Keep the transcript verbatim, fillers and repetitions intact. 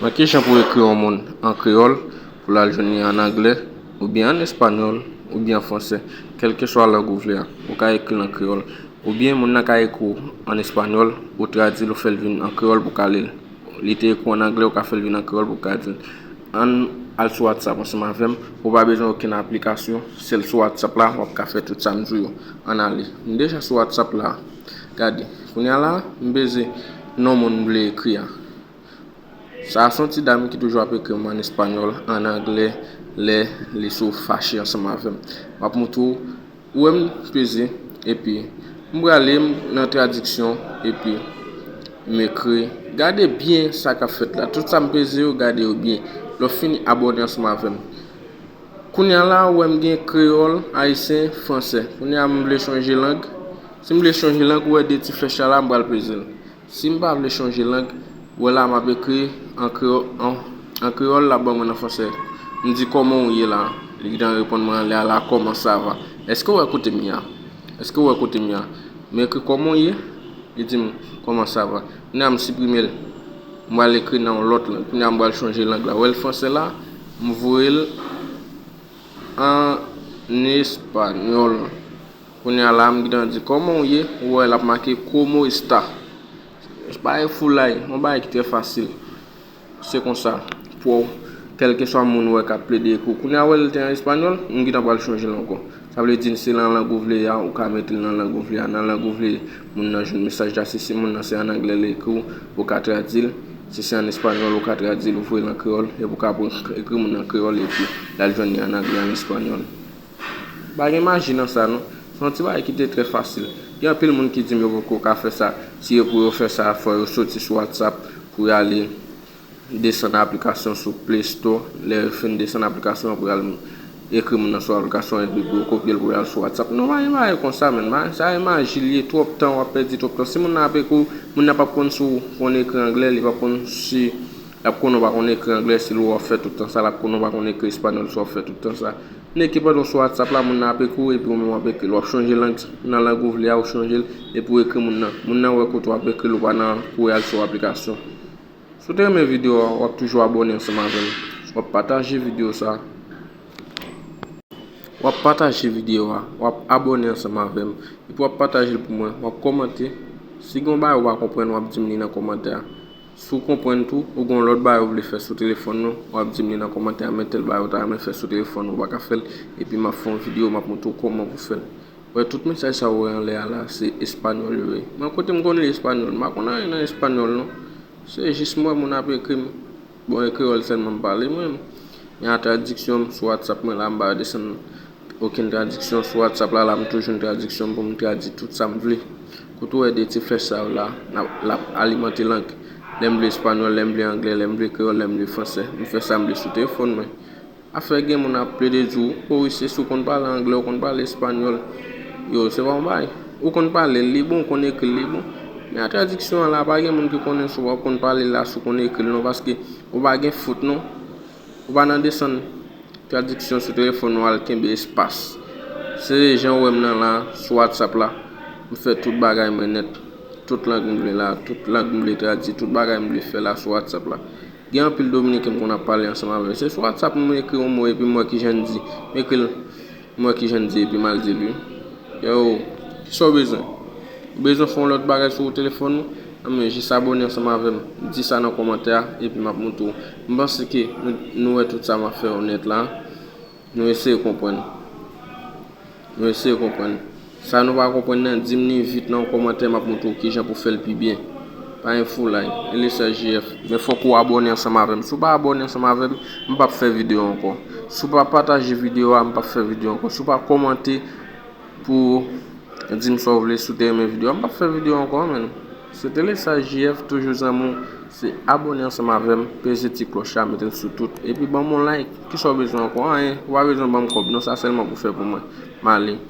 Nan ki jan pou ekri yon moun an kreyòl pou l al jwenn li an anglè, oubyen an espanyòl, oubyen an fransè, kèlkeswa lang ou vle a, ou ka ekri l an kreyòl. Oubyen moun nan ka ekri w an espanyòl, ou tradui l, ou fè l vin an kreyòl pou w ka li l. Li te ekri w an anglè, ou ka fè l vin an kreyòl pou w ka di l. Ann al sou WhatsApp ansanm avè m, ou pa bezwen okenn aplikasyon, sèl sou WhatsApp la w ap ka fè tout sa m di w yo. Ann ale. M deja sou WhatsApp la. Gade, kounye a la, m peze non moun m vle ekri a. Sa a se yon ti dam ki toujou ap ekri m an espanyòl, an anglè, lè li sou fache ansanm avè m. M ap montre w, ou wè m peze, epi m prale m nan tradiksyon, epi m ekri. Gade byen sa k ap fèt la. Tout sa m peze yo, gade yo byen. Lè w fini, abòne ansanm avè m. Kounye a la, ou wè m gen kreyòl, ayisyen, fransè. Kounye a, m vle chanje lang. Si m vle chanje lang, ou wè de ti flèch la la, m pral peze l. Si m pa vle chanje lang, ou wè la, m ap ekri an kreyòl, an, an kreyòl, l ap ban mwen nan fransè. M di, "Kòman w ye la?" Li gentan reponn mwen anlè a la, "Comment ça va?" Èske w wè kote m ye a? Èske w wè kote m ye a? M ekri, "Kòman w ye?" Li di m, "Comment ça va?" Kounye a, m siprime l. M pral ekri nan yon lòt lang. Kounye a, m pral chanje lang la. Ou wè l fransè la, m voye l an espanyòl. Kounye a la, m gentan di, "Kòman w ye?" Ou wè, l ap make, "Cómo está?" Se pa yon foulay, yon bagay ki trè fasil. Se konsa, pou kèlkeswa moun ou wè k ap plede ekri w. Kounye a, ou wè l te an espanyòl, m gentan pral chanje l ankò. Sa vle di, se nan lang ou vle a, ou ka mete l nan lang ou vle a. Nan lang ou vle moun nan jwenn mesaj la, si se moun nan se an anglè l ekri w, ou ka tradui l. Si se an espanyòl, ou ka tradui l, ou voye l an kreyòl, epi ou ka pran, ekri moun nan kreyòl, epi l al jwenn li an anglè, an espanyòl. Pa gen maji nan sa, non. Se yon ti bagay ki te trè fasil. Gen anpil moun ki di m yo poko ka fè sa. Si yo pou yo fè sa, fò yo soti sou WhatsApp pou y ale desann aplikasyon sou Play Store. Lè yo fin desann aplikasyon an, pou y al ekri moun nan sou aplikasyon an, epi pou yo kopye l pou y al sou WhatsApp. Non, pa gen bagay konsa, menn. Sa e maji l ye, twòp tan w ap pèdi, twòp tan. Si moun nan ap ekri w, moun nan p ap konn si w konn ekri anglè, li p ap konn si l ap konnen w pa konn ekri anglè, si l wè w ap fè tout tan sa, l ap konnen w pa konn ekri espanyòl, si w ap fè tout tan sa. Nèg ki pandan w sou WhatsApp la, moun nan ap ekri w, epi ou menm w ap ekri l. W ap chanje lang, nan lang ou vle a, ou chanje l, epi w ekri moun nan. Moun nan wè kote w ap ekri l, ou pa nan kouri al sou aplikasyon. Si w te renmen videyo a, w ap toujou abòne ansanm avè m. W ap pataje videyo sa a. W ap pataje videyo a, w ap abòne ansanm avè m, epi w ap pataje l pou mwen, w ap kòmante. Si gen yon bagay ou pa konprann, w ap di m li nan kòmantè a. Si w konprann tou, ou gen yon lòt bagay ou vle fè sou telefòn ou, w ap di m li nan kòmantè a, men tèl bagay ou ta renmen fè sou telefòn ou, ou pa ka fè l, epi m ap fè yon videyo, m ap montre w kòman pou fè l. Wè, tout mesaj sa ou wè anlè a la, se espanyòl yo ye. Mwen, kote m konn li espanyòl? M pa konn anyen nan espanyòl, non. Se jis m wè moun ap ekri m. Bon, e kreyòl sèlman m pale, mwen. Men a tradiksyon m sou WhatsApp mwen la, m pa desann okenn tradiksyon sou WhatsApp la, la m tou jwenn tradiksyon m pou m tradui tout sa m vle. Kote w wè de ti flèch sa yo la, l ap, l ap alimante lang. Lè m vle espanyòl, lè m vle anglè, lè m vle kreyòl, lè m vle fransè. M fè sa m vle sou telefòn mwen. Afè gen moun ap plede di w, o wi, se si w konn pale anglè, w konn pale espanyòl. Yo, se pa yon bagay. Ou konn pale l, li bon, ou konn ekri l, li bon. Men a tradiksyon an la, pa gen moun ki konnen si w ap konn pale l la, si w konn ekri l non, paske ou pa gen fot non. Ou pa nan desann tradiksyon sou telefòn ou al kenbe espas. Se jan w wè m nan la, sou WhatsApp la, m fè tout bagay mwen nèt. Tout lang m vle la, tout lang m vle tradui, tout bagay m vle fè la sou WhatsApp la. Gen anpil dominiken m konn ap pale ansanm avè yo. Se sou WhatsApp m ekri yon mo epi m wè kijan n di. M ekri l, m wè kijan n di epi m al di l wi. Yo, kisa w bezwen? Ou bezwen fè yon lòt bagay sou telefòn ou? Anben, jis abòne ansanm avè m. Di sa nan kòmantè a epi m ap montre w. M panse ke nou, nou wè tout sa m ap fè yo nèt la. Nou eseye konprann. Nou eseye konprann. Sa nou pa konprann nan, di m li vit nan yon kòmantè, m ap montre w kijan pou fè l pi byen. Pa gen foulay, e le sèl J F. Men fòk ou abòne ansanm avè m. Si w pa abòne ansanm avè m, m p ap fè videyo ankò. Si w pa pataje videyo a, m p ap fè videyo ankò. Si w pa kòmante pou di m sa w vle, si w te renmen videyo a, m p ap fè videyo ankò, menn. Se te le sèl J F, toujou zanmi w. Se abòne ansanm avè m, peze ti klòch la, mete l sou tout, epi ban m yon like. Kisa w bezwen ankò? Anyen, ou pa bezwen ban m kòb non, sa sèlman pou fè pou mwen. M ale.